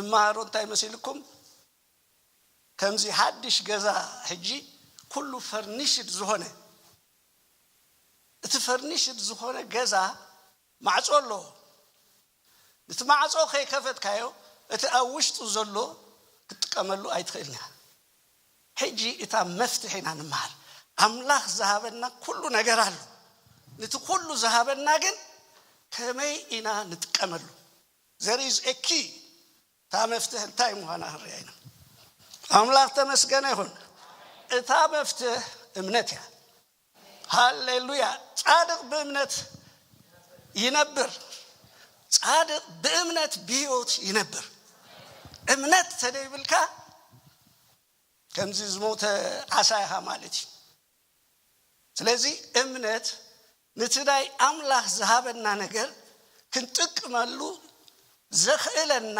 ንመሃሮ እንታይ መሲልኩም? ከምዚ ሓድሽ ገዛ ሕጂ ኩሉ ፈርኒሽድ ዝኾነ፣ እቲ ፈርኒሽድ ዝኾነ ገዛ ማዕጾ ኣለዎ። ነቲ ማዕጾ ከይከፈትካዮ እቲ ኣብ ውሽጡ ዘሎ ክትጥቀመሉ ኣይትኽእልን ኢኻ። ሕጂ እታ መፍትሒ ኢና ንመሃር። ኣምላኽ ዝሃበና ኩሉ ነገር ኣሎ። ነቲ ኩሉ ዝሃበና ግን ከመይ ኢና ንጥቀመሉ? There is a key። እታ መፍትሕ እንታይ ምዃና ክንሪኣ ኢና። ኣምላኽ ተመስገነ ይኹን። እታ መፍትሕ እምነት እያ። ሃሌሉያ። ጻድቕ ብእምነት ይነብር። ጻድቕ ብእምነት ብህይወት ይነብር። እምነት ተደይብልካ ከምዚ ዝሞተ ዓሳ ኢኻ ማለት እዩ። ስለዚ እምነት ነቲ ናይ ኣምላኽ ዝሃበና ነገር ክንጥቀመሉ ዘኽእለና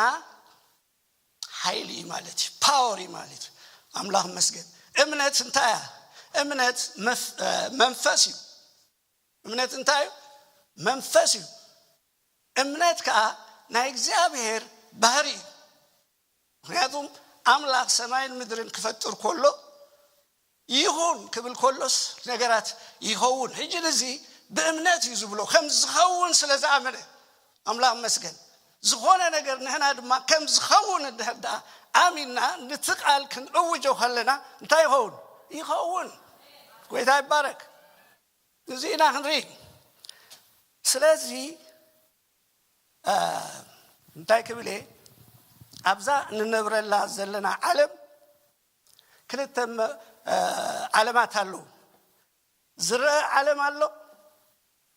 ሓይሊ እዩ ማለት እዩ፣ ፓወር እዩ ማለት እዩ። ኣምላኽ መስገን። እምነት እንታይ እያ? እምነት መፍ-፣ እ፣ መንፈስ እዩ። እምነት እንታይ እዩ? መንፈስ እዩ። እምነት ከዓ ናይ እግዚኣብሔር ባህሪ እዩ። ምክንያቱም ኣምላኽ ሰማይን ምድርን ክፈጥር ከሎ ይኹን ክብል ከሎስ ነገራት ይኸውን። ሕጂ ንዚ ብእምነት እዩ ዝብሎ፣ ከም ዝኸውን ስለ ዝኣመነ። ኣምላኽ መስገን። ዝኾነ ነገር ንሕና ድማ ከም ዝኸውን እንድሕር ደኣ ኣሚንና ነቲ ቃል ክንእውጆ ከለና እንታይ ይኸውን? ይኸውን። ጎይታ ይባረክ። እዚ ኢና ክንርኢ። ስለዚ፣ እ፣ እንታይ ክብል እየ? ኣብዛ ንነብረላ ዘለና ዓለም ክልተ መ-፣ እ፣ ዓለማት ኣለዉ። ዝረአ ዓለም ኣሎ፣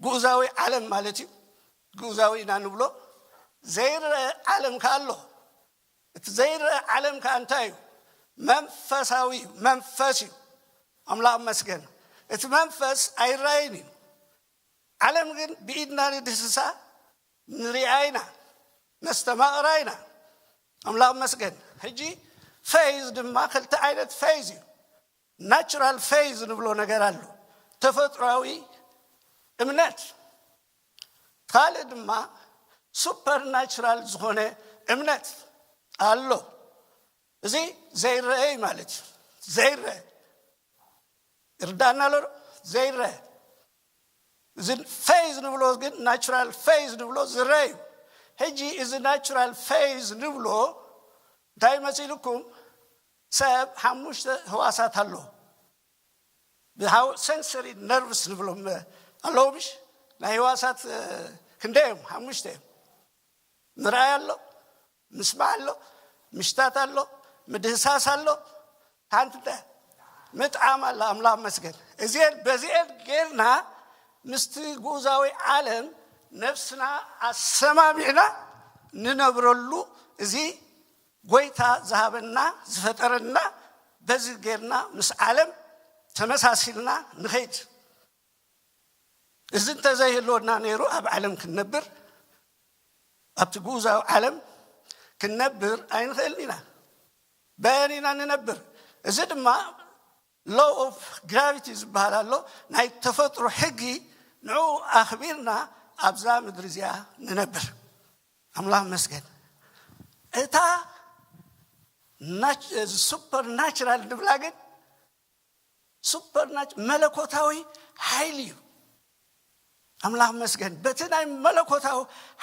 ግኡዛዊ ዓለም ማለት እዩ። ግኡዛዊ ኢና ንብሎ። ዘይረአ ዓለም ከ ኣሎ። እቲ ዘይረአ ዓለም ከ እንታይ እዩ? መንፈሳዊ እዩ። መንፈስ እዩ። ኣምላኽ መስገን። እቲ መንፈስ ኣይረኣይን እዩ። ዓለም ግን ብኢድና ንድህስሳ፣ ንሪኣ ኢና፣ ነስተማቕራ ኢና። ኣምላኽ መስገን። ሕጂ ፌዝ ድማ ክልተ ዓይነት ፌዝ እዩ። ናቹራል ፌዝ ንብሎ ነገር ኣሎ። ተፈጥሯዊ እምነት። ካልእ ድማ ሱፐርናቹራል ዝኾነ እምነት ኣሎ። እዚ ዘይረአ እዩ ማለት እዩ። ዘይረአ። ይርዳእና ኣሎ ዶ? ዘይረአ። እዚ ፌዝ ንብሎ ግን ናቹራል ፌዝ ንብሎ ዝረአ እዩ። ሕጂ እዚ ናቹራል ፌዝ ንብሎ እንታይ መሲልኩም? ሰብ ሓሙሽተ ህዋሳት ኣለዎ። ብሃው-፣ ሰንሰሪ ነርቭስ ንብሎም ኣለዉ ምሽ? ናይ ህዋሳት፣ እ፣ ክንደይ እዮም? ሓሙሽተ እዮም። ምርኣይ ኣሎ፣ ምስማዕ ኣሎ፣ ምሽታት ኣሎ፣ ምድህሳስ ኣሎ። ሓንቲ እንታይ? ምጥዓም ኣሎ። ኣምላኽ መስገን። እዚኤን፣ በዚኤን ጌርና ምስቲ ግኡዛዊ ዓለም ነፍስና ኣሰማሚዕና ንነብረሉ፣ እዚ ጎይታ ዝሃበና፣ ዝፈጠረና፣ በዚ ጌርና ምስ ዓለም ተመሳሲልና ንኸይድ። እዚ እንተዘይህልወና ነይሩ፣ ኣብ ዓለም ክንነብር፣ ኣብቲ ግኡዛዊ ዓለም ክንነብር ኣይንኽእልን ኢና። በየን ኢና ንነብር? እዚ ድማ ሎው ኦፍ ግራቪቲ ዝበሃል ኣሎ፣ ናይ ተፈጥሮ ሕጊ። ንዕኡ ኣኽቢርና ኣብዛ ምድሪ እዚኣ ንነብር። ኣምላኽ መስገን። እታ ናች-፣ ሱፐር ናቹራል ንብላ ግን ሱፐርናች-፣ መለኮታዊ ሓይሊ እዩ። ኣምላኽ መስገን። በቲ ናይ መለኮታዊ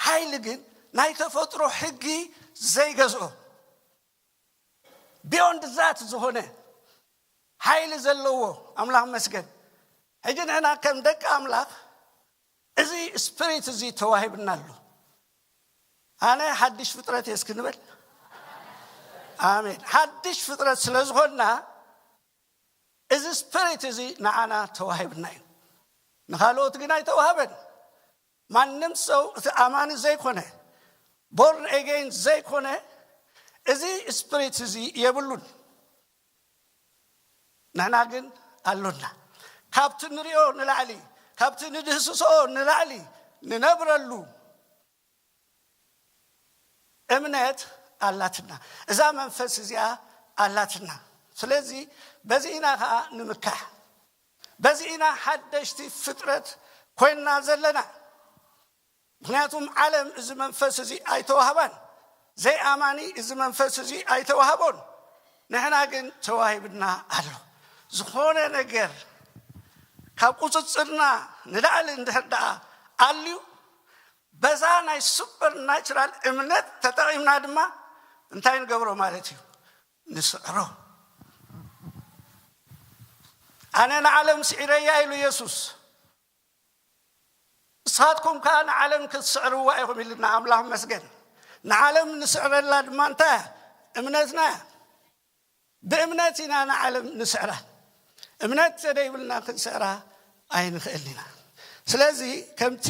ሓይሊ ግን ናይ ተፈጥሮ ሕጊ ዘይገዝኦ፣ ቢዮንድ ዛት ዝኾነ ሓይሊ ዘለዎ፣ ኣምላኽ መስገን። ሕጂ ንሕና ከም ደቂ ኣምላኽ እዚ ስፒሪት እዚ ተዋሂብና ኣሎ። ኣነ ሓድሽ ፍጥረት እየ እስኪ ንበል። ኣሜን። ሓድሽ ፍጥረት ስለ ዝኾንና እዚ ስፒሪት እዚ ንዓና ተዋሂብና እዩ። ንኻልኦት ግን ኣይተዋህበን። ማንም ሰው እቲ ኣማኒ ዘይኮነ፣ ቦርን ኤጌን ዘይኮነ፣ እዚ ስፒሪት እዚ የብሉን። ንሕና ግን ኣሎና። ካብቲ ንሪኦ ንላዕሊ፣ ካብቲ ንድህስሶ ንላዕሊ ንነብረሉ እምነት ኣላትና። እዛ መንፈስ እዚኣ ኣላትና። ስለዚ በዚ ኢና ኸዓ ንምካሕ። በዚ ኢና ሓደሽቲ ፍጥረት ኮይንና ዘለና። ምኽንያቱም ዓለም እዚ መንፈስ እዚ ኣይተዋህባን። ዘይኣማኒ እዚ መንፈስ እዚ ኣይተዋህቦን። ንሕና ግን ተዋሂብና ኣሎ። ዝኾነ ነገር ካብ ቁፅፅርና ንላዕሊ እንድሕር ደኣ ኣልዩ፣ በዛ ናይ ሱፐርናቹራል እምነት ተጠቒምና ድማ እንታይ ንገብሮ ማለት እዩ? ንስዕሮ። ኣነ ንዓለም ስዒረያ ኢሉ የሱስ። ንስኻትኩም ከኣ ንዓለም ክትስዕርዋ ኢኹም ኢልና። ኣምላኽ መስገን። ንዓለም ንስዕረላ ድማ እንታይ እያ? እምነትና እያ። ብእምነት ኢና ንዓለም ንስዕራ። እምነት ተደይብልና ክንስዕራ ኣይንኽእልን ኢና። ስለዚ ከምቲ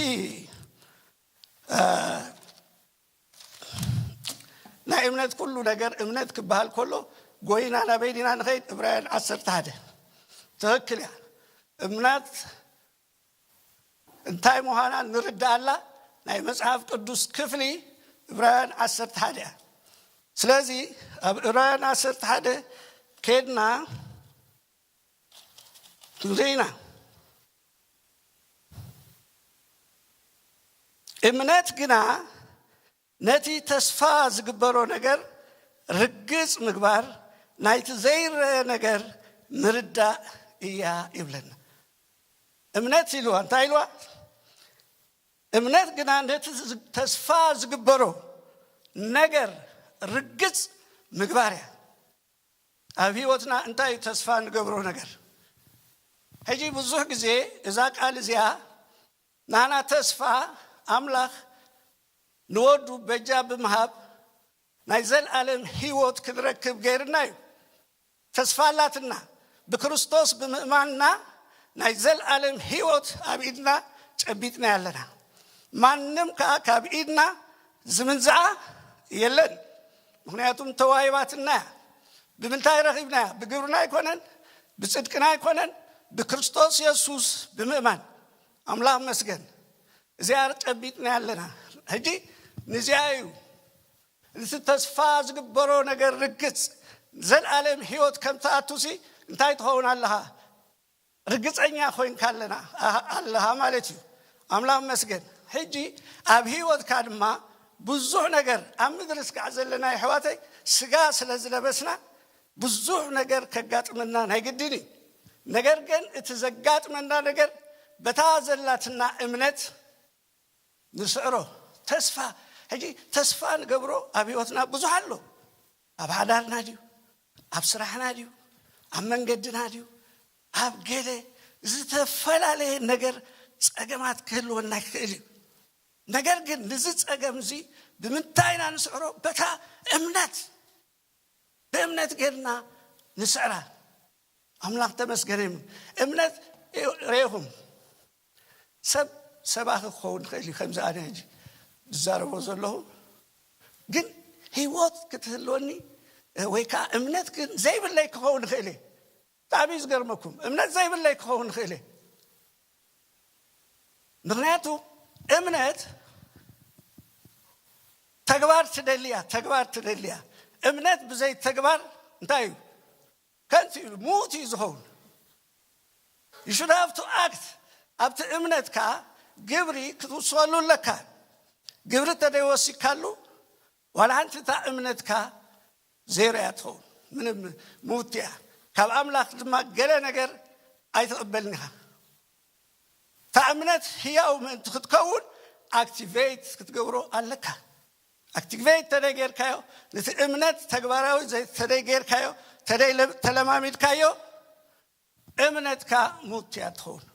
ናይ እምነት ኩሉ ነገር እምነት ክበሃል ከሎ ጎይና ናበይ ዲና ንኸይድ? ዕብራውያን ዓሰርተ ሓደ ትኽክል እያ። እምነት እንታይ ምዃና ንርዳኣላ ናይ መጽሓፍ ቅዱስ ክፍሊ ዕብራውያን ዓሰርተ ሓደ እያ። ስለዚ ኣብ ዕብራውያን ዓሰርተ ሓደ ከድና ንርኢና። እምነት ግና ነቲ ተስፋ ዝግበሮ ነገር ርግጽ ምግባር፣ ናይቲ ዘይረአ ነገር ምርዳእ እያ ይብለና። እምነት ኢልዋ እንታይ ኢልዋ? እምነት ግና ነቲ ተስፋ ዝግበሮ ነገር ርግጽ ምግባር እያ። ኣብ ህይወትና እንታይ እዩ ተስፋ ንገብሮ ነገር? ሕጂ ብዙሕ ግዜ እዛ ቃል እዚኣ ናና ተስፋ ኣምላኽ ንወዱ በጃ ብምሃብ ናይ ዘልኣለም ህይወት ክንረክብ ገይርና እዩ። ተስፋ ኣላትና። ብክርስቶስ ብምእማንና ናይ ዘልኣለም ህይወት ኣብ ኢድና ጨቢጥና ኣለና። ማንም ከኣ ካብ ኢድና ዝምንዝዓ የለን። ምኽንያቱም ተዋሂባትና እያ። ብምንታይ ረኺብናያ? ብግብርና ኣይኮነን፣ ብጽድቅና ኣይኮነን፣ ብክርስቶስ የሱስ ብምእማን። ኣምላኽ መስገን። እዚኣ ጨቢጥና ኣለና። ሕጂ ንዚኣ እዩ እቲ ተስፋ ዝግበሮ ነገር ርግጽ፣ ዘልኣለም ህይወት ከም ትኣቱሲ እንታይ ትኸውን ኣለኻ? ርግጸኛ ኮይንካ ኣለና ኣለኻ ማለት እዩ። ኣምላኽ መስገን። ሕጂ ኣብ ህይወትካ ድማ ብዙሕ ነገር ኣብ ምድሪ ስጋዕ ዘለና ኣሕዋተይ ስጋ ስለ ዝለበስና ብዙሕ ነገር ከጋጥመና ናይ ግድን እዩ። ነገር ግን እቲ ዘጋጥመና ነገር በታ ዘላትና እምነት ንስዕሮ። ተስፋ፣ ሕጂ ተስፋ ንገብሮ ኣብ ህይወትና ብዙሕ ኣሎ። ኣብ ሓዳርና ድዩ? ኣብ ስራሕና ድዩ? ኣብ መንገድና ድዩ? ኣብ ገለ ዝተፈላለየ ነገር ጸገማት ክህልወና ይኽእል እዩ። ነገር ግን ንዚ ጸገም እዚ ብምንታይ ኢና ንስዕሮ? በታ እምነት። ብእምነት ጌርና ንስዕራ። ኣምላኽ ተመስገነ ይሁን። እምነት ርኢኹም፣ ሰብ ሰባኺ ክኸውን ይኽእል እዩ፣ ከምዚ ኣነ ሕጂ ዝዛረቦ ዘለኹ። ግን ህይወት ክትህልወኒ ወይ ከዓ እምነት ግን ዘይብለይ ክኸውን ይኽእል እየ። ብጣዕሚ እዩ ዝገርመኩም። እምነት ዘይብለይ ክኸውን ይኽእል እየ። ምኽንያቱ እምነት ተግባር ትደልያ፣ ተግባር ትደልያ። እምነት ብዘይ ተግባር እንታይ እዩ? ከንቱ እዩ፣ ምዉት እዩ ዝኸውን። You should have to act። ኣብቲ እምነትካ ግብሪ ክትውስኸሉ ኣለካ። ግብሪ ተደይወሲካሉ ዋላ ሓንቲ እታ እምነትካ ዜሮ እያ ትኸውን። ምንም ምውት እያ። ካብ ኣምላኽ ድማ ገለ ነገር ኣይትቕበልን ኢኻ። እታ እምነት ህያው ምእንቲ ክትከውን ኣክቲቬት ክትገብሮ ኣለካ። ኣክቲቬት ተደይ ጌርካዮ፣ ነቲ እምነት ተግባራዊ ተደይ ጌርካዮ፣ ተደይ ተለማሚድካዮ፣ እምነትካ ሙት እያ ትኸውን።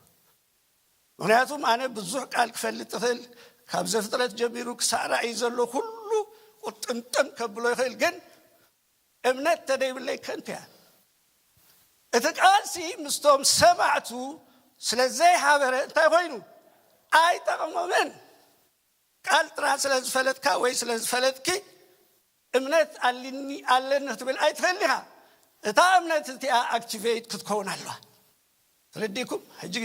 ምክንያቱም ኣነ ብዙሕ ቃል ክፈልጥ እኽእል፣ ካብ ዘፍጥረት ጀሚሩ ክሳዕ ራእይ ዘሎ ኩሉ ቁጥምጥም ከብሎ ይኽእል፣ ግን እምነት ተደይብለይ ከንቱ እያ። እቲ ቃልሲ ምስቶም ሰማዕቱ ስለ ዘይሃበረ እንታይ ኮይኑ? ኣይጠቕሞምን። ቃል ጥራሕ ስለ ዝፈለጥካ ወይ ስለ ዝፈለጥኪ እምነት ኣሊኒ ኣለኒ ክትብል ኣይትኽእል ኢኻ። እታ እምነት እቲኣ ኣክቲቬት ክትከውን ኣለዋ። ተረዲእኩም? ሕጂ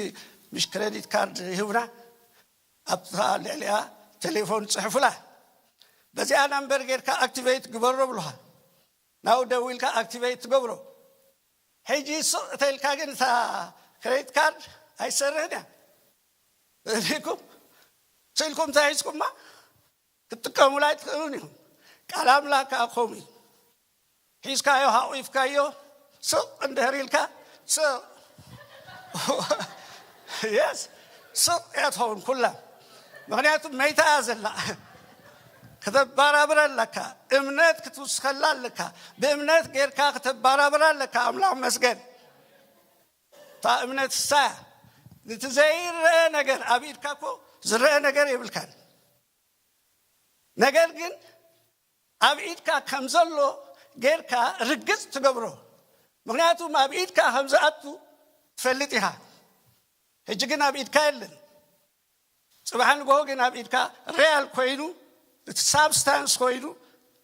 ምሽ ክሬዲት ካርድ ይህቡና፣ ኣብታ ልዕሊኣ ቴሌፎን ጽሕፉላ፣ በዚኣ ናምበር ጌርካ ኣክቲቬት ግበሮ ብሉኻ። ናብኡ ደዊልካ ኣክቲቬት ትገብሮ። ሕጂ ስቕ ተልካ ግን እታ ክሬዲት ካርድ ኣይሰርሕን እያ። ሪኢኩም? ስልኩም ተሒዝኩማ ክትጥቀሙላ ኣይትኽእሉን ኢኹም። ቃል ኣምላኽ ከዓ ከምኡ እዩ። ሒዝካዮ ሃቑፍካዮ ስቕ እንድሕር ኢልካ ስቕ የስ ስቕ እያ ትኸውን ኩላ። ምክንያቱ መይታ እያ ዘላ። ክተባራብረ ኣለካ። እምነት ክትውስኸላ ኣለካ። ብእምነት ጌርካ ክተባራብረ ኣለካ። ኣምላኽ መስገን። እታ እምነት እሳ እያ። ነቲ ዘይረአ ነገር ኣብ ኢድካ እኮ ዝረአ ነገር የብልካን። ነገር ግን ኣብ ኢድካ ከም ዘሎ ጌርካ ርግጽ ትገብሮ። ምክንያቱም ኣብ ኢድካ ከም ዝኣቱ ትፈልጥ ኢኻ። ሕጂ ግን ኣብ ኢድካ የለን። ጽባሕ ንግሆ ግን ኣብ ኢድካ ሪያል ኮይኑ፣ እቲ ሳብስታንስ ኮይኑ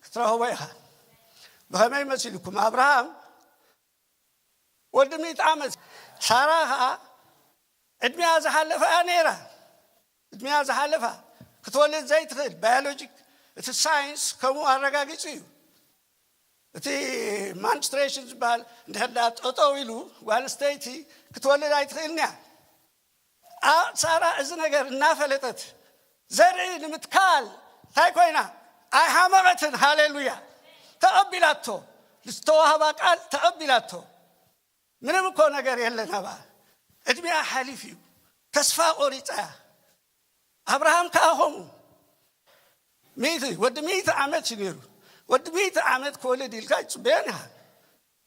ክትረኽቦ ኢኻ። ብኸመይ መሲልኩም? ኣብርሃም ወዲ ሚእቲ ዓመት፣ ሳራ ኸዓ ዕድሚያ ዝሓለፈ እያ ነይራ። ዕድሚያ ዝሓለፋ ክትወልድ ዘይትኽእል፣ ባዮሎጂክ እቲ ሳይንስ ከምኡ ኣረጋጊጹ እዩ። እቲ ማንስትሬሽን ዝበሃል እንድሕር ደኣ ጠጠው ኢሉ ጓል ኣንስተይቲ ክትወልድ ኣይትኽእልን እያ። ኣ- ሳራ እዚ ነገር እናፈለጠት ዘርኢ ንምትካል እንታይ ኮይና? ኣይሓመቐትን። ሃሌሉያ! ተቐቢላቶ። ዝተዋህባ ቃል ተቐቢላቶ። ምንም እኮ ነገር የለን ኣብኣ። ዕድሚኣ ሓሊፍ እዩ። ተስፋ ቆሪፃ እያ። ኣብርሃም ከዓ ከምኡ። ሚእቲ ወዲ ሚእቲ ዓመት እዩ ነይሩ። ወዲ ሚእቲ ዓመት ክወልድ ኢልካ ይፅበዮን ኢኻ።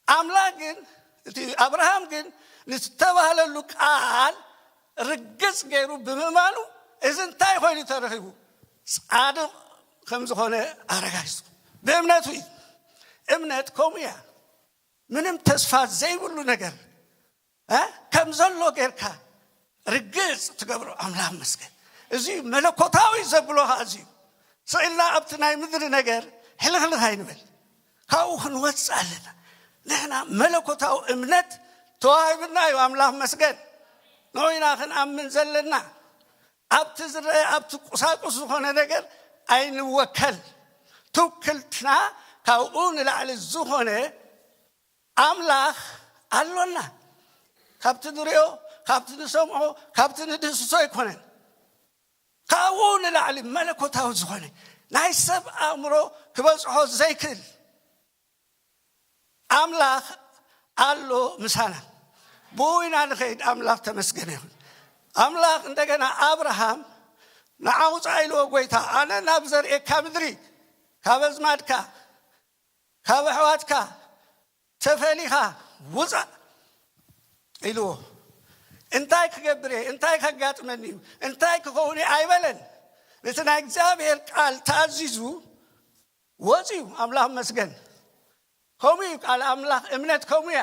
ኣምላኽ ግን፣ እቲ ኣብርሃም ግን ንዝተባህለሉ ቃል ርግጽ ገይሩ ብምእማኑ፣ እዚ እንታይ ኮይኑ ተረኺቡ? ጻድቕ ከም ዝኾነ ኣረጋጊጹ። ብእምነቱ እዩ። እምነት ከምኡ እያ። ምንም ተስፋ ዘይብሉ ነገር፣ እ፣ ከም ዘሎ ጌርካ ርግጽ ትገብሮ። ኣምላኽ መስገን። እዚ መለኮታዊ ዘብሎ ኸኣ እዚ እዩ። ስቕ ኢልና ኣብቲ ናይ ምድሪ ነገር ሕልኽልኽ ኣይንበል። ካብኡ ክንወጽእ ኣለና። ንሕና መለኮታዊ እምነት ተዋሂብና እዩ። ኣምላኽ መስገን። ንዑ ኢና ክንኣምን ዘለና። ኣብቲ ዝረአ፣ ኣብቲ ቁሳቁስ ዝኾነ ነገር ኣይንወከል። ትውክልትና ካብኡ ንላዕሊ ዝኾነ ኣምላኽ ኣሎና። ካብቲ ንሪኦ፣ ካብቲ ንሰምዖ፣ ካብቲ ንድህስሶ ኣይኮነን። ካብኡ ንላዕሊ መለኮታዊ ዝኾነ ናይ ሰብ ኣእምሮ ክበጽሖ ዘይክእል ኣምላኽ ኣሎ ምሳና። ብኡ ኢና ንኸይድ። ኣምላኽ ተመስገነ ይኹን። ኣምላኽ እንደገና ኣብርሃም ንዓ ውፃእ ኢልዎ ጎይታ፣ ኣነ ናብ ዘርእካ ምድሪ ካብ ኣዝማድካ ካብ ኣሕዋትካ ተፈሊኻ ውፃእ ኢልዎ። እንታይ ክገብር እየ? እንታይ ከጋጥመኒ እዩ? እንታይ ክኸውን እየ? ኣይበለን። ነቲ ናይ እግዚኣብሔር ቃል ተኣዚዙ ወፂኡ። ኣምላኽ መስገን። ከምኡ እዩ ቃል ኣምላኽ። እምነት ከምኡ እያ።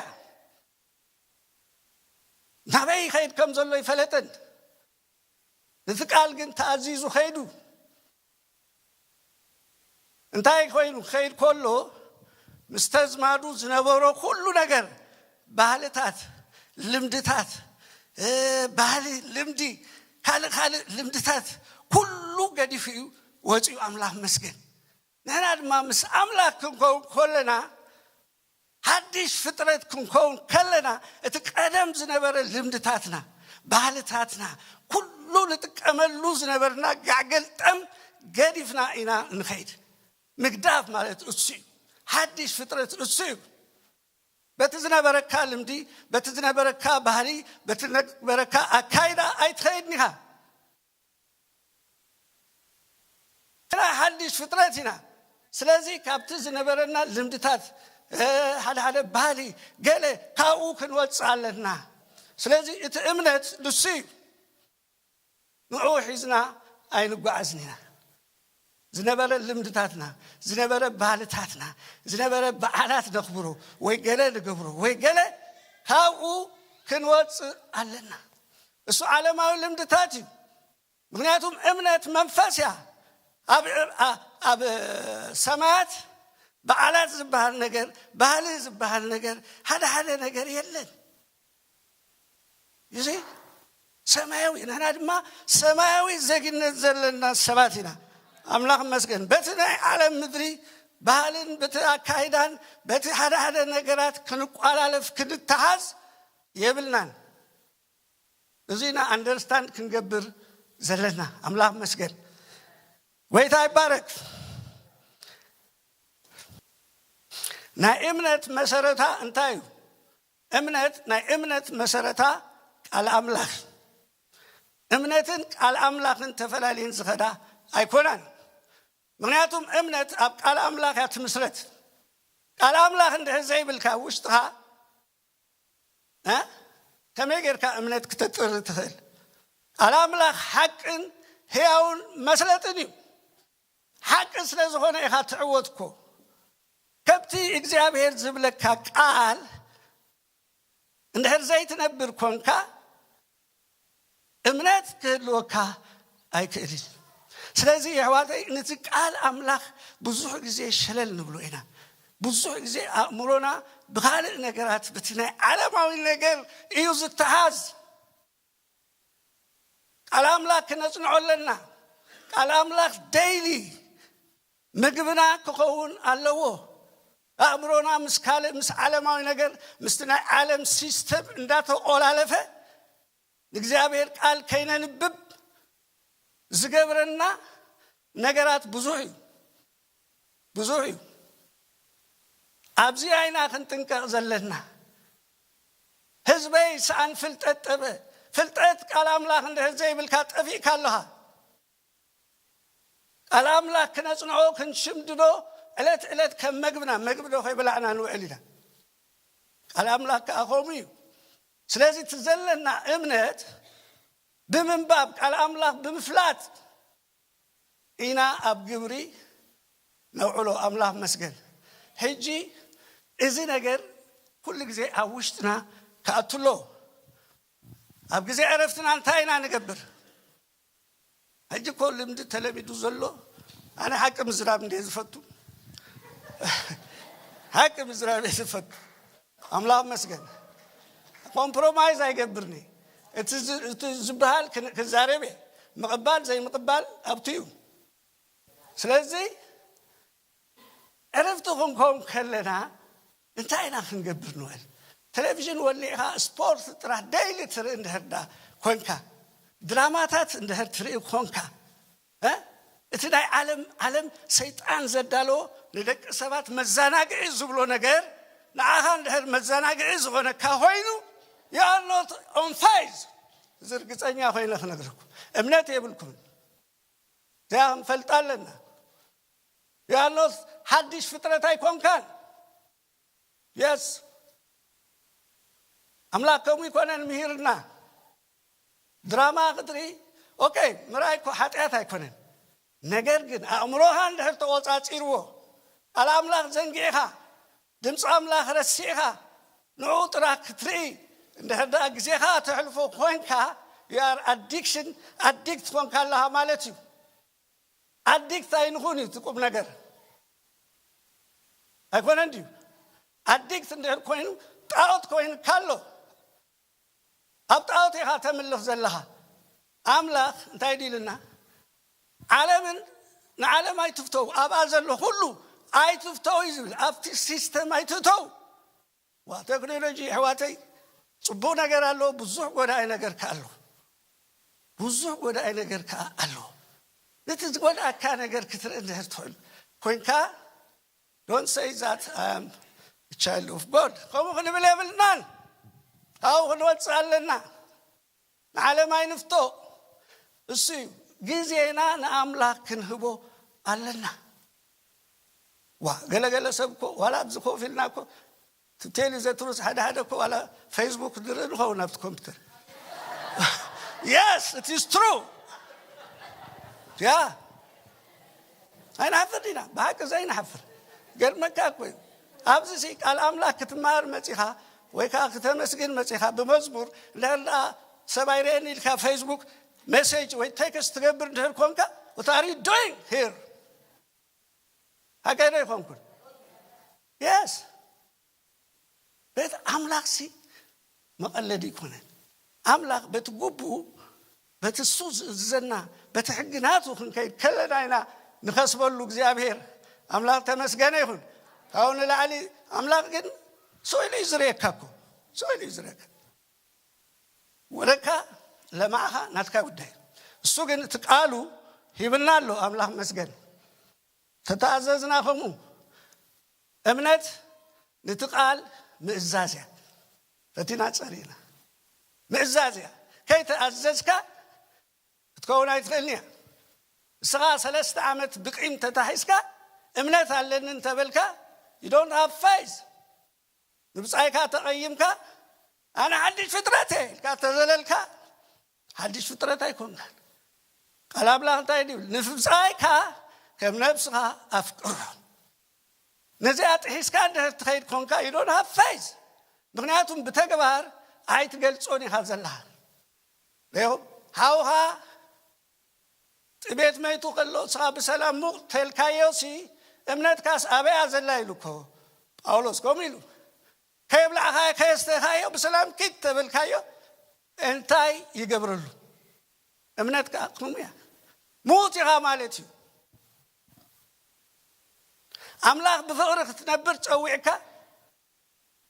ናበይ ይኸይድ ከም ዘሎ ይፈለጥን። ነቲ ቃል ግን ተኣዚዙ ኸይዱ። እንታይ ኮይኑ ክኸይድ ከሎ፣ ምስ ተዝማዱ ዝነበሮ ኩሉ ነገር፣ ባህልታት፣ ልምድታት፣ እ፣ ባህሊ፣ ልምዲ፣ ካልእ ካልእ ልምድታት ኩሉ ገዲፉ እዩ ወፂኡ። ኣምላኽ መስገን። ንሕና ድማ ምስ ኣምላኽ ክንከውን ከለና፣ ሓድሽ ፍጥረት ክንከውን ከለና፣ እቲ ቀደም ዝነበረ ልምድታትና፣ ባህልታትና፣ ኩሉ ንጥቀመሉ ዝነበርና ጋዕገልጠም ገዲፍና ኢና ንኸይድ። ምግዳፍ ማለት እሱ እዩ። ሓድሽ ፍጥረት እሱ እዩ። በቲ ዝነበረካ ልምዲ፣ በቲ ዝነበረካ ባህሊ፣ በቲ ዝነበረካ ኣካይዳ ኣይትኸይድን ኢኻ። ንሕና ሓድሽ ፍጥረት ኢና። ስለዚ ካብቲ ዝነበረና ልምድታት፣ እ፣ ሓደ ሓደ ባህሊ ገለ ካብኡ ክንወፅእ ኣለና። ስለዚ እቲ እምነት ንሱ እዩ። ንዕኡ ሒዝና ኣይንጓዓዝን ኢና። ዝነበረ ልምድታትና፣ ዝነበረ ባህልታትና፣ ዝነበረ በዓላት ነኽብሮ ወይ ገለ ንገብሮ ወይ ገለ ካብኡ ክንወፅእ ኣለና። እሱ ዓለማዊ ልምድታት እዩ። ምክንያቱም እምነት መንፈስ እያ። ኣብ፣ ኣብ፣ ኣብ ሰማያት በዓላት ዝበሃል ነገር፣ ባህሊ ዝበሃል ነገር፣ ሓደ ሓደ ነገር የለን። እዚ ሰማያዊ፣ ንሕና ድማ ሰማያዊ ዜግነት ዘለና ሰባት ኢና። ኣምላኽ ይመስገን። በቲ ናይ ዓለም ምድሪ ባህልን በቲ ኣካይዳን በቲ ሓደ ሓደ ነገራት ክንቋላለፍ ክንተሓዝ የብልናን። እዚ ኢና ኣንደርስታንድ ክንገብር ዘለና። ኣምላኽ ይመስገን። ጎይታ ይባረክ። ናይ እምነት መሰረታ እንታይ እዩ? እምነት፣ ናይ እምነት መሰረታ ቃል ኣምላኽ። እምነትን ቃል ኣምላኽን ተፈላልየን ዝኸዳ ኣይኮናን። ምኽንያቱም እምነት ኣብ ቃል ኣምላኽ እያ ትምስረት። ቃል ኣምላኽ እንድሕር ዘይብልካ ውሽጥኻ፣ እ? ከመይ ጌርካ እምነት ክተጥሪ ትኽእል? ቃል ኣምላኽ ሓቅን ህያውን መስለጥን እዩ። ሓቂ ስለ ዝኾነ ኢኻ ትዕወት እኮ። ከብቲ እግዚኣብሔር ዝብለካ ቃል እንድሕር ዘይትነብር ኮንካ፣ እምነት ክህልወካ ኣይክእልን። ስለዚ የሕዋተይ፣ ነቲ ቃል ኣምላኽ ብዙሕ ግዜ ሸለል ንብሎ ኢና። ብዙሕ ግዜ ኣእምሮና ብኻልእ ነገራት፣ በቲ ናይ ዓለማዊ ነገር እዩ ዝተሓዝ። ቃል ኣምላኽ ክነጽንዖ ኣለና። ቃል ኣምላኽ ደይሊ ምግብና ክኸውን ኣለዎ። ኣእምሮና ምስ ካልእ፣ ምስ ዓለማዊ ነገር፣ ምስቲ ናይ ዓለም ሲስተም እንዳተቆላለፈ፣ ንእግዚኣብሔር ቃል ከይነንብብ ዝገብረና ነገራት ብዙሕ እዩ፣ ብዙሕ እዩ። ኣብዚ ኢና ክንጥንቀቕ ዘለና። ህዝበይ፣ ሰኣን ፍልጠት ጠበ። ፍልጠት ቃል ኣምላኽ እንድሕር ዘይብልካ፣ ጠፊእካ ኣለኻ። ቃል ኣምላኽ ክነጽንዖ፣ ክንሽምድዶ፣ ዕለት ዕለት ከም መግብና፣ መግቢ ዶ ከይበላዕና ንውዕል ኢና? ቃል ኣምላኽ ከኣ ከምኡ እዩ። ስለዚ እቲ ዘለና እምነት ብምንባብ፣ ቃል ኣምላኽ ብምፍላጥ ኢና ኣብ ግብሪ ነውዕሎ። ኣምላኽ መስገን። ሕጂ እዚ ነገር ኩሉ ግዜ ኣብ ውሽጥና ክኣቱ ኣለዎ። ኣብ ግዜ ዕረፍትና እንታይ ኢና ንገብር? ሕጂ እኮ ልምዲ ተለሚዱ ዘሎ፣ ኣነ ሓቂ ምዝራብ እንደ ዝፈቱ፣ ሓቂ ምዝራብ እየ ዝፈቱ። ኣምላኽ መስገን። ኮምፕሮማይዝ ኣይገብርኒ። እቲ ዝ-፣ እቲ ዝበሃል ክን-፣ ክዛረብ እየ። ምቕባል ዘይምቕባል ኣብቲ እዩ። ስለዚ ዕረፍቲ ክንከውን ከለና እንታይ ኢና ክንገብር ንውዕል? ቴሌቪዥን ወሊዕኻ ስፖርት ጥራሕ ደይሊ ትርኢ እንድሕር ዳ ኮንካ፣ ድራማታት እንድሕር ትርኢ ኮንካ፣ እ? እቲ ናይ ዓለም፣ ዓለም ሰይጣን ዘዳለዎ ንደቂ ሰባት መዘናግዒ ዝብሎ ነገር፣ ንዓኻ እንድሕር መዘናግዒ ዝኾነካ ኮይኑ፣ you are not on faith። እዚ ርግጸኛ ኮይነ ክነግረኩም። እምነት የብልኩምን። እዚኣ ክንፈልጣ ኣለና። ዮሃንስ፣ ሓድሽ ፍጥረት ኣይኮንካን። የስ፣ ኣምላኽ ከምኡ ይኮነን ምሂርና። ድራማ ክትርኢ፣ ኦኬ፣ ምርኣይ እኮ ሓጢኣት ኣይኮነን። ነገር ግን ኣእምሮኻ እንድሕር ተቖጻጺርዎ፣ ቃል ኣምላኽ ዘንጊዕኻ፣ ድምፂ ኣምላኽ ረሲዕኻ፣ ንዕኡ ጥራሕ ክትርኢ እንድሕር ደኣ ግዜኻ ተሕልፎ ኮንካ፣ you are addiction፣ ኣዲክት ኮንካ ኣለኻ ማለት እዩ። ኣዲክት ኣይንኹን እዩ እቲ ቁም ነገር። ኣይኮነን ድዩ? ኣዲክት እንድሕር ኮይኑ፣ ጣዖት ኮይኑካ ኣሎ። ኣብ ጣዖት ኢኻ ተምልኽ ዘለኻ። ኣምላኽ እንታይ ድዩ ኢልና? ዓለምን ንዓለም ኣይትፍተው፣ ኣብኣ ዘሎ ኩሉ ኣይትፍተው እዩ ዝብል። ኣብቲ ሲስተም ኣይትእተው። ዋ፣ ቴክኖሎጂ፣ ኣሕዋተይ፣ ጽቡቕ ነገር ኣሎ፣ ብዙሕ ጎዳኢ ነገር ከኣ ኣሎ። ብዙሕ ጎዳኢ ነገር ከኣ ኣሎ። ነቲ ዝጎድኣካ ነገር ክትርኢ እንድሕር ትኽእል ኮይንካ፣ don't say that I am a child of God። ከምኡ ክንብል የብልናን። ካብኡ ክንወጽእ ኣለና። ንዓለም ኣይንፍቶ። እሱ እዩ። ግዜና ንኣምላኽ ክንህቦ ኣለና። ዋ፣ ገለገለ ሰብ እኮ ዋላ ኣብዚ ኮፍ ኢልና እኮ፣ ቴሊ ዘትሩስ ሓደ ሓደ እኮ ዋላ ፌስቡክ ንርኢ ንኸውን ኣብቲ ኮምፒውተር። Yes, it is true። ያ፣ ኣይንሓፍር ዲና? ብሓቂ ዘይንሓፍር። ገርመካ እኮ እዩ። ኣብዚ ሲ ቃል ኣምላኽ ክትመሃር መጺኻ ወይ ከዓ ክተመስግን መጺኻ ብመዝሙር፣ እንድሕር ደኣ ሰብ ኣይርእየኒ ኢልካ ፌስቡክ ሜሴጅ ወይ ቴክስት ትገብር እንድሕር ኮንካ፣ what are you doing here? ሓቀይ ዶ ኣይኮንኩን? የስ። ቤት ኣምላኽሲ መቐለዲ ኣይኮነን። ኣምላኽ በቲ ግቡኡ፣ በቲ እሱ ዝእዝዘና፣ በቲ ሕጊ ናቱ ክንከይድ ከለና ኢና ንኸስበሉ። እግዚኣብሔር ኣምላኽ ተመስገነ ይኹን። ካብኡ ንላዕሊ ኣምላኽ ግን ስቕ ኢሉ እዩ ዝርእየካ እኮ። ስቕ ኢሉ እዩ ዝርእየካ። ወደካ ለማዕኻ ናትካ ጉዳይ። እሱ ግን እቲ ቃሉ ሂብና ኣሎ። ኣምላኽ መስገን። ተተኣዘዝና ከምኡ። እምነት ነቲ ቃል ምእዛዝ እያ። ፈቲና ጸሪና ምእዛዝ እያ። ከይተኣዘዝካ ክትከውን ኣይትኽእልን እያ። ንስኻ ሰለስተ ዓመት ብቂም ተታሒዝካ እምነት ኣለኒ እንተበልካ፣ you don't have faith። ንብጻይካ ተቐይምካ፣ ኣነ ሓድሽ ፍጥረት እየ ኢልካ ተዘለልካ፣ ሓድሽ ፍጥረት ኣይኮንካን። ቃል ኣምላኽ እንታይ ይብል? ንብጻይካ ከም ነብስኻ ኣፍቅሮ። ነዚኣ ጥሒስካ እንድሕር ትኸይድ ኮንካ፣ you don't have faith። ምኽንያቱም ብተግባር ኣይትገልጾን ኢኻ ዘለኻ። ሪኹም? ሓውኻ ጥሜት መይቱ ከሎ ንስኻ ብሰላም ሙቕ ተልካዮ ሲ፣ እምነትካስ ኣበያ ዘላ ኢሉ እኮ ጳውሎስ ከምኡ ኢሉ። ከየብላዕኻዮ ከየስተኻዮ ብሰላም ኪድ ተበልካዮ እንታይ ይገብረሉ? እምነትካ ከምኡ እያ። ሙት ኢኻ ማለት እዩ። ኣምላኽ ብፍቕሪ ክትነብር ጸዊዕካ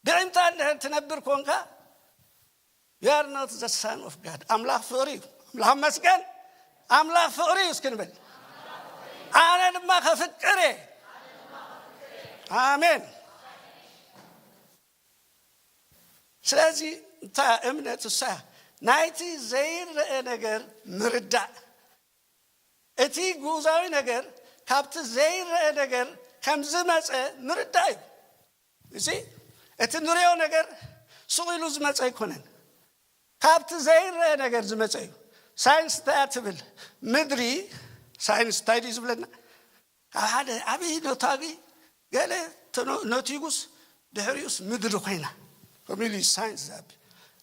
ብዕምታ እንድሕር ትነብር ኮንካ፣ you are not the son of God። ኣምላኽ ፍቕሪ እዩ። ኣምላኽ መስገን። ኣምላኽ ፍቕሪ እዩ እስኪ ንበል። ኣነ ድማ ከፍቅር እየ። ኣሜን። ስለዚ እታ እምነት እሳ ናይቲ ዘይረአ ነገር ምርዳእ፣ እቲ ግኡዛዊ ነገር ካብቲ ዘይረአ ነገር ከም ዝመጸ ምርዳእ እዩ። እዚ እቲ ንሪኦ ነገር ሱቕ ኢሉ ዝመጸ ኣይኮነን፣ ካብቲ ዘይረአ ነገር ዝመጸ እዩ። ሳይንስ እንታይ እያ ትብል? ምድሪ፣ ሳይንስ እንታይ ድዩ ዝብለና? ካብ ሓደ ዓብዪ ነታጊ ገለ ተኖ-፣ ነቲጉስ ድሕሪኡስ ምድሪ ኮይና፣ ከምኡ ኢሉ እዩ ሳይንስ ዝኣብ-፣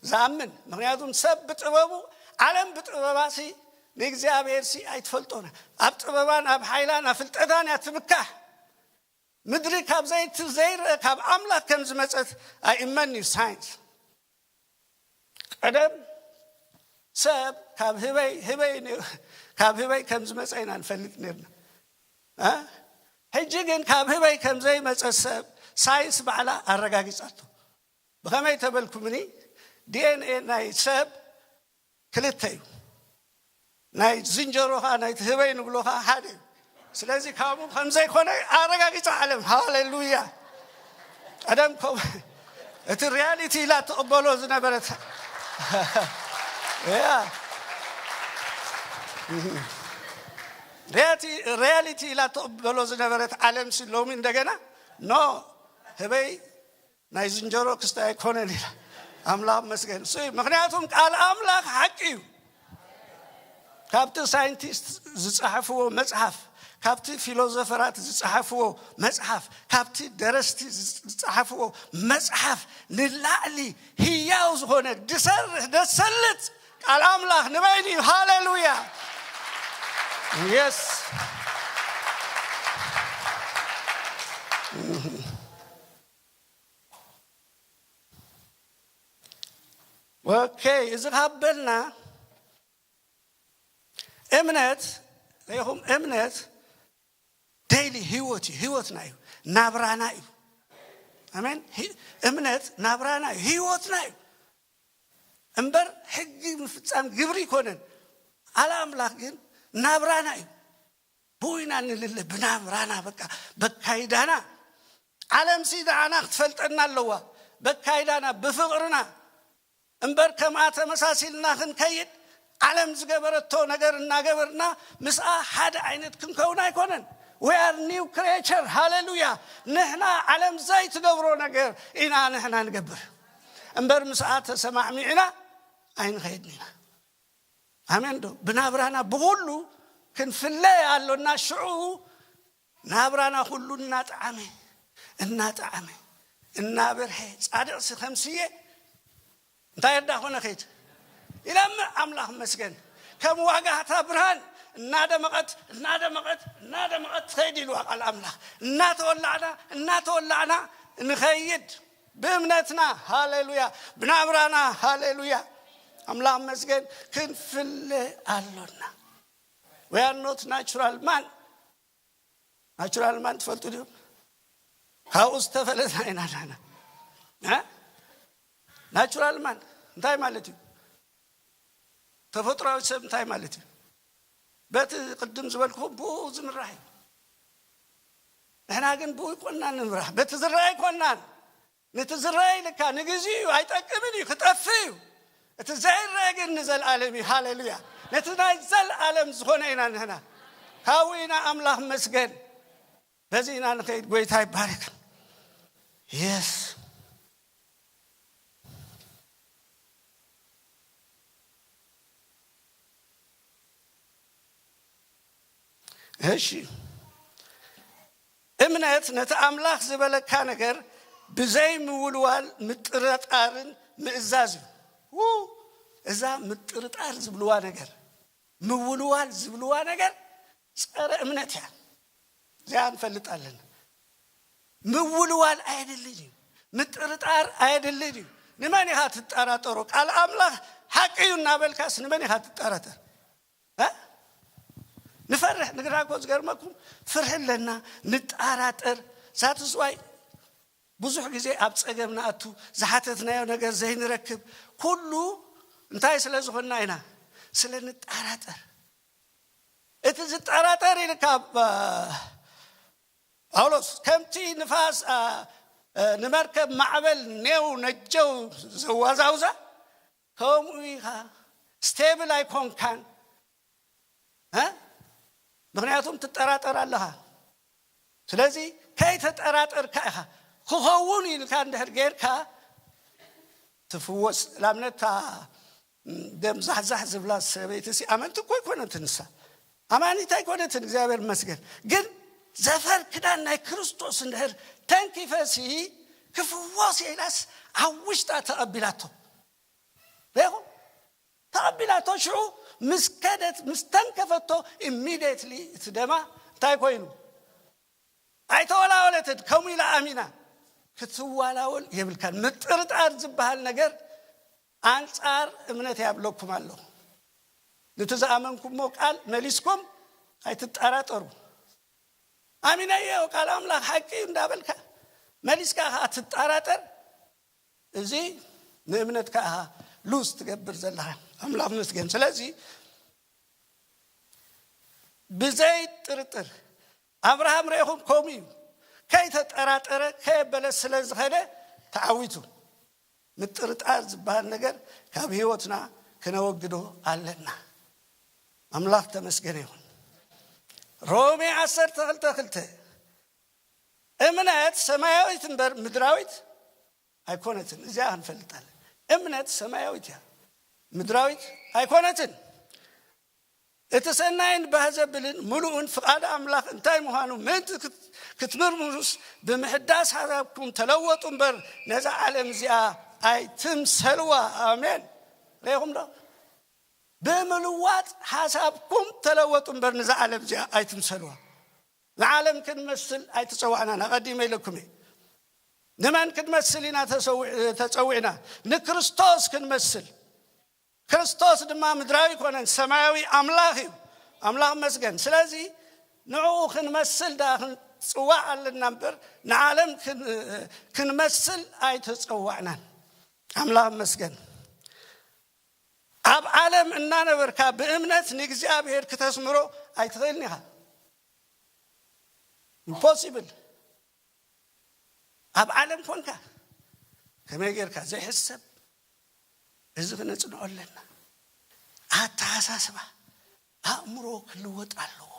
ዝኣምን። ምኽንያቱም ሰብ ብጥበቡ፣ ዓለም ብጥበባሲ ንእግዚኣብሔርሲ ኣይትፈልጦን። ኣብ ጥበባን ኣብ ሓይላን ኣብ ፍልጠታን እያ ትምካሕ። ምድሪ ካብ ዘይቲ ዘይረአ ካብ ኣምላኽ ከም ዝመጸት ኣይእመን እዩ ሳይንስ። ቀደም ሰብ ካብ ህበይ፣ ህበይ ነ-፣ ካብ ህበይ ከም ዝመጸ ኢና ንፈልጥ ነርና። እ? ሕጂ ግን ካብ ህበይ ከም ዘይመጸ ሰብ ሳይንስ ባዕላ ኣረጋጊጻቶ። ብኸመይ ተበልኩምኒ? ዲ ኤን ኤ ናይ ሰብ ክልተ እዩ። ናይ ዝንጀሮ ኸዓ ናይቲ ህበይ ንብሎ ኸዓ ሓደ እዩ። ስለዚ ካብኡ ከም ዘይኮነ ኣረጋጊጻ ዓለም። ሃሌሉያ። ቀደም ከም እቲ ሪያሊቲ ኢላ ትቕበሎ ዝነበረት፣ ያ፣ ሪያቲ-፣ ሪያሊቲ ኢላ ትቕበሎ ዝነበረት ዓለም ሲ ሎሚ እንደገና ኖ፣ ህበይ ናይ ዝንጀሮ ክስታይ ኣይኮነን ኢላ። ኣምላኽ መስገን። እሱ እዩ። ምኽንያቱም ቃል ኣምላኽ ሓቂ እዩ። ካብቲ ሳይንቲስት ዝጸሓፍዎ መጽሓፍ፣ ካብቲ ፊሎዞፈራት ዝጸሓፍዎ መጽሓፍ፣ ካብቲ ደረስቲ ዝጸሓፍዎ መጽሓፍ ንላዕሊ ህያው ዝኾነ፣ ድሰርሕ፣ ደሰልጥ ቃል ኣምላኽ ንበይኑ እዩ። ሃሌሉያ። የስ። ኦኬ፣ እዚ ካብ በልና እምነት፣ ሪኢኹም፣ እምነት ዴይሊ ህይወት እዩ፣ ህይወትና እዩ፣ ናብራና እዩ። ኣሜን። ሂ-፣ እምነት ናብራና እዩ፣ ህይወትና እዩ። እምበር ሕጊ ምፍጻም ግብሪ ይኮነን። ቃል ኣምላኽ ግን ናብራና እዩ። ብኡ ኢና ንልለ፣ ብናብራና፣ በቃ፣ በካይዳና። ዓለምሲ ንዓና ክትፈልጠና ኣለዋ፣ በካይዳና፣ ብፍቕርና። እምበር ከምኣ ተመሳሲልና ክንከይድ፣ ዓለም ዝገበረቶ ነገር እናገበርና ምስኣ ሓደ ዓይነት ክንከውን ኣይኮነን። We are new creature። ሃሌሉያ። ንሕና ዓለም ዘይትገብሮ ነገር ኢና ንሕና ንገብር። እምበር ምስኣ ተሰማዕሚዕና ኣይንኸይድን ኢና። ኣሜን ዶ? ብናብራና ብኹሉ ክንፍለ ኣሎና። ሽዑ ናብራና ኩሉ እናጠዓመ፣ እናጠዓመ፣ እናበርሐ፣ ጻድቕሲ ከም ስየ እንታይ እንዳኾነ ኸይድ? ይለምዕ። ኣምላኽ መስገን። ከም ዋጋህታ ብርሃን እናደመቐት፣ እናደመቐት፣ እናደመቐት ትኸይድ ኢልዋ ቃል ኣምላኽ። እናተወላዕና፣ እናተወላዕና ንኸይድ ብእምነትና። ሃሌሉያ። ብናብራና። ሃሌሉያ። ኣምላኽ መስገን። ክንፍለ ኣሎና። We are not natural man። ናቹራል ማን ትፈልጡ ድዮም? ካብኡ ዝተፈለጥና ኢና ንሕና። እ? ናቹራል ማን እንታይ ማለት እዩ? ተፈጥሯዊ ሰብ እንታይ ማለት እዩ? በቲ ቅድም ዝበልኩኹም ብኡ ዝምራሕ እዩ። ንሕና ግን ብኡ ይኮንናን ንምራሕ፣ በቲ ዝረአ ይኮንናን። ነቲ ዝረአ ኢልካ ንግዜኡ እዩ፣ ኣይጠቅምን እዩ፣ ክጠፍእ እዩ። እቲ ዘይረአ ግን ንዘለኣለም እዩ። ሃሌሉያ! ነቲ ናይ ዘለኣለም ዝኾነ ኢና ንሕና። ካብኡ ኢና። ኣምላኽ መስገን። በዚ ኢና ንኸይድ። ጎይታ ይባረክ። የስ እሺ፣ እምነት ነቲ ኣምላኽ ዝበለካ ነገር ብዘይ ምውልዋል ምጥርጣርን ምእዛዝ እዩ። ው፣ እዛ ምጥርጣር ዝብልዋ ነገር፣ ምውልዋል ዝብልዋ ነገር ጸረ እምነት እያ። እዚኣ ንፈልጥ ኣለና። ምውልዋል ኣየድልን እዩ። ምጥርጣር ኣየድልን እዩ። ንመን ኢኻ ትጠራጠሮ? ቃል ኣምላኽ ሓቂ እዩ እናበልካስ ንመን ኢኻ ትጠራጠር? እ? ንፈርሕ። ንግራ እኮ ዝገርመኩም፣ ፍርሒ ኣለና፣ ንጠራጠር። ሳትስዋይ ብዙሕ ግዜ ኣብ ጸገም ንኣቱ፣ ዝሓተትናዮ ነገር ዘይንረክብ፣ ኩሉ እንታይ ስለ ዝኾንና ኢና? ስለ ንጠራጠር። እቲ ዝጠራጠር ኢልካ ብ-፣ ጳውሎስ፣ ከምቲ ንፋስ፣ ኣ፣ እ፣ ንመርከብ ማዕበል ኔው ነጀው ዘዋዛውዛ፣ ከምኡ ኢኻ። ስቴብል ኣይኮንካን። እ? ምኽንያቱም ትጠራጠር ኣለኻ። ስለዚ ከይተጠራጠርካ ኢኻ። ክኸውን ኢልካ እንድሕር ጌርካ ትፍወስ። ላምነታ ደም ዛሕዛሕ ዝብላ ሰበይቲ ሲ ኣመንቲ እኮ ኣይኮነትን። ንሳ ኣማኒት ኣይኮነትን፣ እግዚኣብሔር ይመስገን። ግን ዘፈር ክዳን ናይ ክርስቶስ እንድሕር ተንኪፈ ሲ ክፍወስ ኢላስ ኣብ ውሽጣ ተቐቢላቶ። ሪኢኹም? ተቐቢላቶ። ሽዑ ምስ ከደት፣ ምስ ተንከፈቶ፣ ኢሚድየትሊ እቲ ደማ እንታይ ኮይኑ? ኣይተወላወለትን። ከምኡ ኢላ ኣሚና። ክትዋላወል የብልካን። ምጥርጣር ዝበሃል ነገር ኣንጻር እምነት እያ ብለኩም ኣለኹ። ነቲ ዝኣመንኩሞ ቃል መሊስኩም ኣይትጠራጠሩ። ኣሚነዮ፣ ቃል ኣምላኽ ሓቂ እዩ እንዳበልካ መሊስካ ከኣ ትጠራጠር፣ እዚ ንእምነትካ ኢኻ ሉዝ ትገብር ዘለኻ። ኣምላኽ ይመስገን። ስለዚ ብዘይ ጥርጥር ኣብርሃም ርኢኹም ከምኡ እዩ። ከይተጠራጠረ ከየበለ ስለ ዝኸደ ተዓዊቱ። ምጥርጣር ዝበሃል ነገር ካብ ህይወትና ክነወግዶ ኣለና። ኣምላኽ ተመስገነ ይኹን። ሮሜ ዓሰርተ ክልተ ክልተ፣ እምነት ሰማያዊት እምበር ምድራዊት ኣይኮነትን። እዚኣ ክንፈልጥ ኣለና። እምነት ሰማያዊት እያ፣ ምድራዊት ኣይኮነትን። እቲ ሰናይን ባህ ዘብልን ምሉእን ፍቓድ ኣምላኽ እንታይ ምዃኑ ምእንቲ ክት-፣ ክትምርምሩስ፣ ብምሕዳስ ሓሳብኩም ተለወጡ እምበር ነዛ ዓለም እዚኣ ኣይትምሰልዋ። ኣሜን። ርኢኹም ዶ? ብምልዋጥ ሓሳብኩም ተለወጡ እምበር ነዛ ዓለም እዚኣ ኣይትምሰልዋ። ንዓለም ክንመስል ኣይተጸዋዕናን። ኣቐዲመ ኢለኩም እየ። ንመን ክንመስል ኢና ተሰዊ-፣ ተጸዊዕና? ንክርስቶስ ክንመስል። ክርስቶስ ድማ ምድራዊ ኣይኮነን፣ ሰማያዊ ኣምላኽ እዩ። ኣምላኽ መስገን። ስለዚ ንዕኡ ክንመስል ደኣ ክንጽዋዕ ኣለና እምበር ንዓለም ክን-፣ ክንመስል ኣይተጸዋዕናን። ኣምላኽ መስገን። ኣብ ዓለም እናነበርካ ብእምነት ንእግዚኣብሔር ክተስምሮ ኣይትኽእልን ኢኻ። ኢምፖሲብል። ኣብ ዓለም ኮንካ ከመይ ጌርካ ዘይሕሰብ፣ እዚ ክነጽንዖ ኣለና። ኣተሓሳስባ፣ ኣእምሮ ክልወጥ ኣለዎ።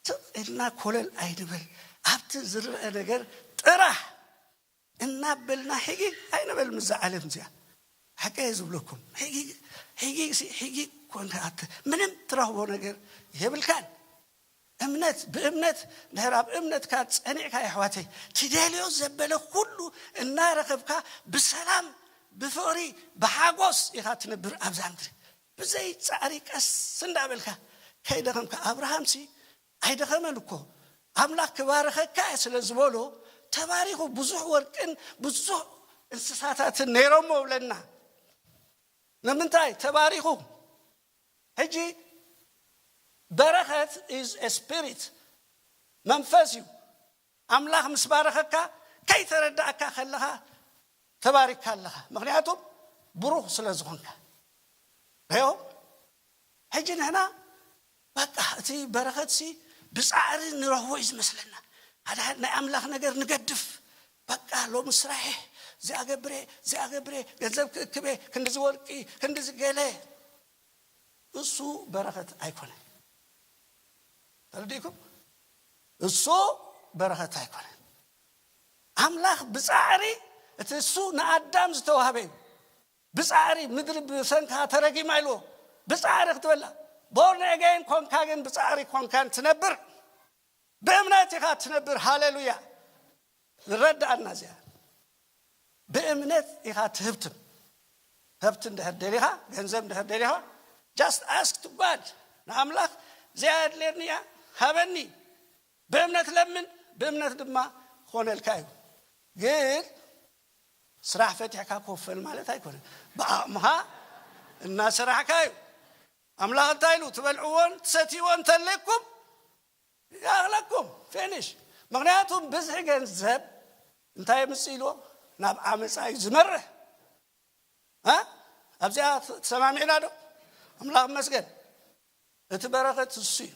ትቕ ኢልና ኮለል ኣይንበል። ኣብቲ ዝረአ ነገር ጥራሕ እናበልና ሕጊግ ኣይንበል ምስዛ ዓለም እዚኣ። ሓቂ እየ ዝብለኩም። ሕጊግ፣ ሕጊግ ሲ፣ ሕጊግ ኮንካ ኣት-፣ ምንም ትረኽቦ ነገር የብልካን። እምነት፣ ብእምነት ድሕር ኣብ እምነትካ ጸኒዕካ የሕዋተይ፣ ትደልዮ ዘበለ ኩሉ እናረኸብካ ብሰላም፣ ብፍቕሪ፣ ብሓጎስ ኢኻ ትነብር ኣብዛ ምድሪ። ብዘይ ጻዕሪ ቀስ እንዳበልካ ከይደኸምካ። ኣብርሃምሲ ኣይደኸመን እኮ። ኣምላኽ ክባርኸካ እየ ስለ ዝበሎ ተባሪኹ። ብዙሕ ወርቅን ብዙሕ እንስሳታትን ነይሮሞ ብለና። ንምንታይ ተባሪኹ? ሕጂ በረኸት is a spirit፣ መንፈስ እዩ። ኣምላኽ ምስ ባረኸካ ከይተረዳእካ ከለኻ ተባሪክካ ኣለኻ። ምኽንያቱም ብሩኽ ስለ ዝኾንካ። ሪኦ፣ ሕጂ ንሕና በቃ እቲ በረኸትሲ ብጻዕሪ ንረኽቦ እዩ ዝመስለና። ሓደ ሓደ ናይ ኣምላኽ ነገር ንገድፍ። በቃ ሎሚ ስራሐ፣ እዚኣ ገብረ፣ እዚኣ ገብረ፣ ገንዘብ ክእክበ፣ ክንድዚ ወርቂ፣ ክንድዚ ገለ። እሱ በረኸት ኣይኮነን። ተረዲእኩም? እሱ በረኸት ኣይኮነን። ኣምላኽ ብጻዕሪ፣ እቲ እሱ ንኣዳም ዝተዋህበ እዩ። ብጻዕሪ ምድሪ ብሰንካ ተረጊማ ኢልዎ። ብጻዕሪ ክትበላ። ቦርን ኤገይን ኮንካ ግን ብጻዕሪ ኮንካን ትነብር። ብእምነት ኢኻ ትነብር። ሃሌሉያ። ንረዳኣና እዚኣ። ብእምነት ኢኻ ትህብትም። ሃብቲ እንድሕር ደሊኻ፣ ገንዘብ እንድሕር ደሊኻ፣ just ask to God። ንኣምላኽ እዚኣ የድልየኒ እያ፣ ሃበኒ። ብእምነት ለምን፣ ብእምነት ድማ ክኾነልካ እዩ። ግን ስራሕ ፈቲሕካ ኮፈል ማለት ኣይኮነን። ብዓቕምኻ እናሰራሕካ እዩ። ኣምላኽ እንታይ ኢሉ? ትበልዕዎን ትሰትይዎን እንተለይኩም ይኣኽለኩም። ፊኒሽ። ምኽንያቱ ብዝሒ ገንዘብ እንታይ የምጽእ ኢልዎ? ናብ ዓመጻ እዩ ዝመርሕ። እ? ኣብዚኣ ተሰማሚዕና ዶ? ኣምላኽ ይመስገን። እቲ በረኸት እሱ እዩ።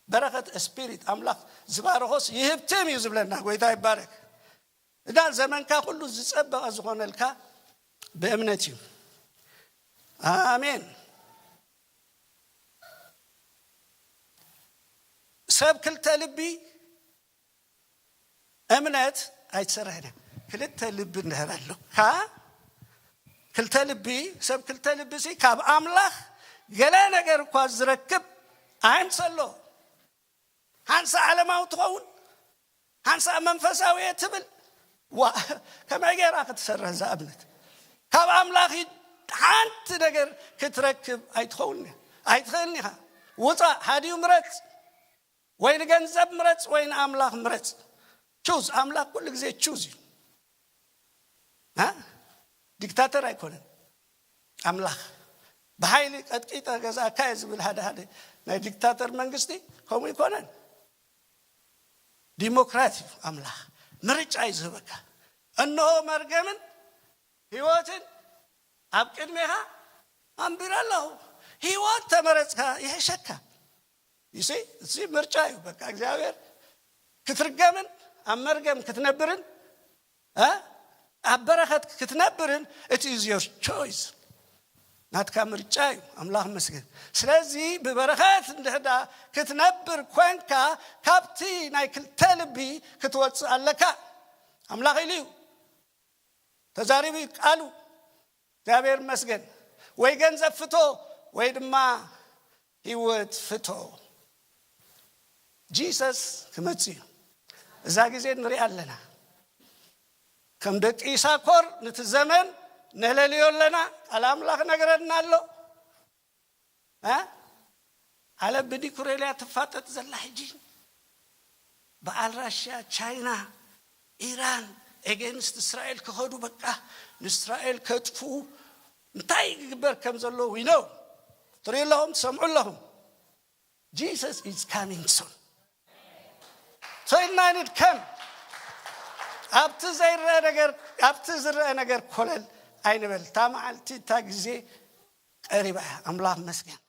በረኸት ስፒሪት ኣምላኽ ዝባረኾስ ይህብትም እዩ ዝብለና። ጎይታ ይባረክ። እና ዘመንካ ኩሉ ዝጸበቐ ዝኾነልካ ብእምነት እዩ። ኣሜን። ሰብ ክልተ ልቢ እምነት ኣይትሰርሕን እያ። ክልተ ልቢ እንድሕር ኣለካ፣ ክልተ ልቢ፣ ሰብ ክልተ ልቢ ሲ ካብ ኣምላኽ ገለ ነገር እኳ ዝረክብ ኣይምሰሎ። ሓንሳ ዓለማዊ ትኸውን፣ ሓንሳ መንፈሳዊ እየ ትብል። ዋ፣ ከመይ ገይራ ክትሰርሕ እዛ እምነት? ካብ ኣምላኽ ሓንቲ ነገር ክትረክብ ኣይትኸውን እያ። ኣይትኽእልን ኢኻ። ውፃእ፣ ሓዲኡ ምረጽ። ወይ ንገንዘብ ምረጽ ወይ ንኣምላኽ ምረጽ። ቹዝ፣ ኣምላኽ ኩሉ ግዜ ቹዝ እዩ። እ? ዲክታተር ኣይኮነን ኣምላኽ። ብሓይሊ ቀጥቂጠ ገዛእካ እየ ዝብል ሓደ ሓደ ናይ ዲክታተር መንግስቲ ከምኡ ኣይኮነን። ዲሞክራት እዩ ኣምላኽ። ምርጫ እዩ ዝህበካ። እነሆ መርገምን ህይወትን ኣብ ቅድሜኻ ኣንቢረ ኣለኹ። ህይወት ተመረጽካ ይሕሸካ። ይሲ፣ እዚ ምርጫ እዩ። በቃ እግዚኣብሔር ክትርገምን ኣብ መርገም ክትነብርን፣ እ? ኣብ በረኸት ክትነብርን፣ it is your choice። ናትካ ምርጫ እዩ። ኣምላኽ ይመስገን። ስለዚ ብበረኸት እንድሕዳ ክትነብር ኮንካ፣ ካብቲ ናይ ክልተ ልቢ ክትወጽእ ኣለካ። ኣምላኽ ኢሉ እዩ። ተዛሪቡ እዩ ቃሉ። እግዚኣብሔር ይመስገን። ወይ ገንዘብ ፍቶ ወይ ድማ ህይወት ፍቶ። ጂሰስ ክመጽእ እዩ። እዛ ግዜ ንሪኣ ኣለና። ከም ደቂ ይሳኮር ነቲ ዘመን ነለልዮ ኣለና። ቃል ኣምላኽ ነገረና ኣሎ። እ? ዓለም ብኒኩሌር እያ ትፋጠጥ ዘላ ሕጂ። በዓል ራሽያ፣ ቻይና፣ ኢራን ኤጌንስት እስራኤል ክኸዱ፣ በቃ ንእስራኤል ከጥፍኡ። እንታይ ይግበር ከም ዘሎ we know። ትሪኡ ኣለኹም፣ ትሰምዑ ኣለኹም። Jesus is coming soon። So it might come። ኣብቲ ዘይረአ ነገር፣ ኣብቲ ዝረአ ነገር ኮለል ኣይንበል። እታ መዓልቲ፣ እታ ግዜ ቀሪባ እያ። ኣምላኽ ይመስገን።